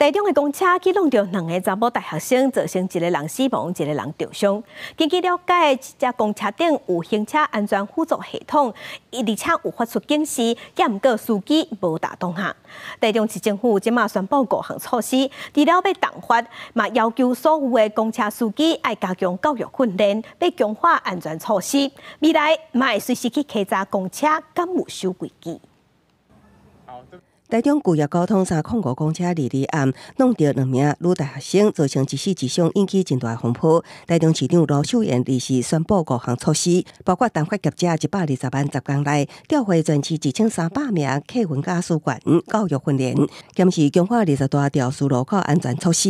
台中的公車去挵著兩个查某大學生，造成一个人死亡，一个人重傷。根據了解，這隻公車頂有行車安全輔助系統，而且有發出警示，也毋過司機無踏當下。台中市政府這馬宣布五項措施，除了欲重罰，嘛要求所有的公車司機愛加強教育訓練，欲強化安全措施。未來嘛會隨時去稽查公車敢有守規矩。台中舊業交通305公車22暗挵著兩名女大學生，造成一死一傷，引起真大風波。台中市長盧秀燕臨時宣布五項措施，包括重罰業者120萬10工內調回全市1300名客運駕駛員教育訓練，兼是強化20大條隧路口安全措施，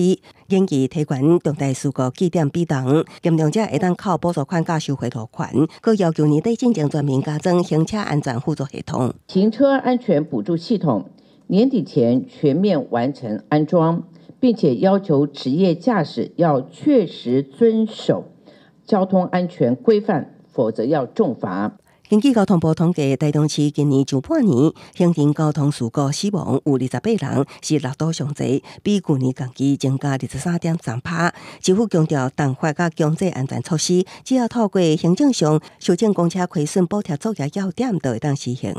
研議提懸重大事故記點比重，嚴重者會當扣補助款佮收回罰款，閣要求年底進前全面加裝行車安全輔助系統。行車安全補助系統年底前全面完成安裝，並且要求職業駕駛要確實遵守交通安全規範，否則要重罰。根據交通部統計，台中市今年上半年行人交通事故死亡有28人，是六都上濟，比舊年同期增加23.3%。政府強調重罰佮強制安全措施，只要透過行政上修正公車虧損補貼作業要點，就會當實行。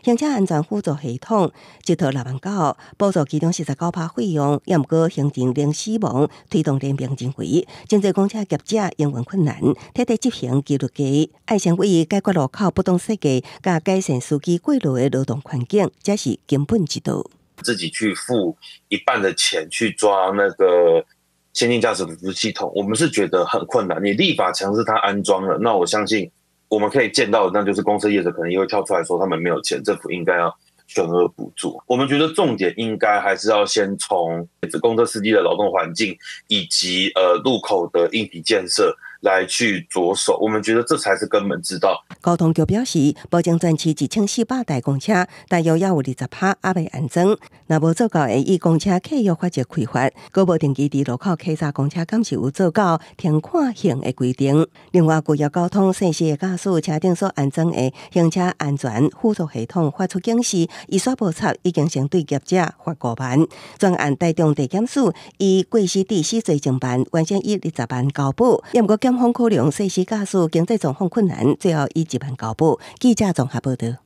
行車安全輔助系統一套6萬9，補助其中49%費用，也毋過行人零死亡，推動聯盟認為，針對公車業者營運困難，徹底執行紀律計，愛先為解決路口不當設計，佮改善司機過勞的勞動環境，才是根本之道。自己去付一半的錢去裝那個先進駕駛輔助系統，我們是覺得很困難。你立法強制他安裝了，那我相信我們可以見到的，那就是公車業者可能也會跳出來說他們沒有錢，政府應該要全額補助。我們覺得重點應該還是要先從公車司機的勞動環境以及路口的硬體建設來去着手，我們覺得這才是根本之道。交通局表示，目前全市1400台公車，大約也有20%猶未安裝。若無做到，會以公車契約法則開罰。閣無定期佇路口稽查公車，敢是有做到停看行的規定。另外，舊業交通細心的駕駛車頂所安裝的行車安全輔助系統發出警示，伊煞無插，已經先對業者罰5萬。專案台中地檢署以過失致死罪偵辦，原先以20萬交保，也毋過檢方考量細心駕駛經濟狀況困難，最後以1萬交保。記者綜合報道。